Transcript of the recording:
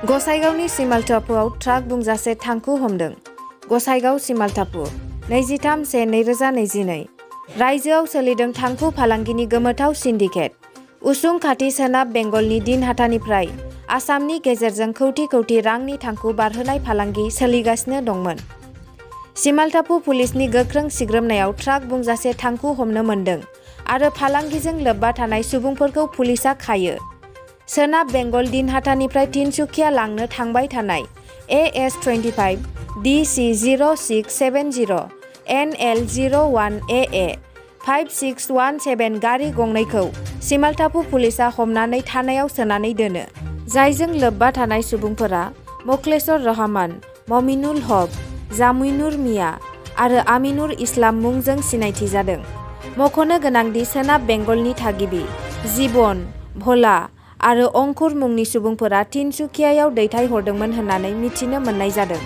गसाइगावनि सिमालटापुआव truck बुंजासे थांखु हमदों। गसाइगाव सिमालटापु 23/1/2022 रायजोआव सोलिदों थांखु फालांगिनि गोमोथाव सिन्डिकेट। उसुं खाथि सोनाब बेंगलनि दिनहाटानिफ्राय आसामनि गेजेरजों कौटि कौटि रांनि थांखु बारहोनाय फालांगि सोलिगासिनो दंमोन। सिमालटापु पुलिसनि गोख्रों सिग्रोमनायाव ट्राक बुंजासे थांखु हमनो मोन्दों आरो फालांगिजों लोब्बा थानाय सुबुंफोरखौ पुलिसा खायो। सोनाब बेंगल दिनहाटानिफ्राय तिनसुकिया लांनो थांबाय थानाय AS25 DC0670 NL01AA 5617 गारि गंनैखौ सिमालटापु पुलिसा हमनानै थानायाव सोनानै दोनो। जायजों लोब्बा थानाय सुबुंफोरा मखलेसर रहमान, ममिनुल हक, जामुइनुर मिया आरो आमिनुर इस्लाम मुंजों सिनायथि जादों। मख'नो गोनांदि सोनाब बेंगलनि थागिबि जीबन, भोला आरो अंकुर मुंनि सुबुंफोरा तिनसुकियायाव दैथायहरदोंमोन होननानै मिथिनो मोननाय जादों।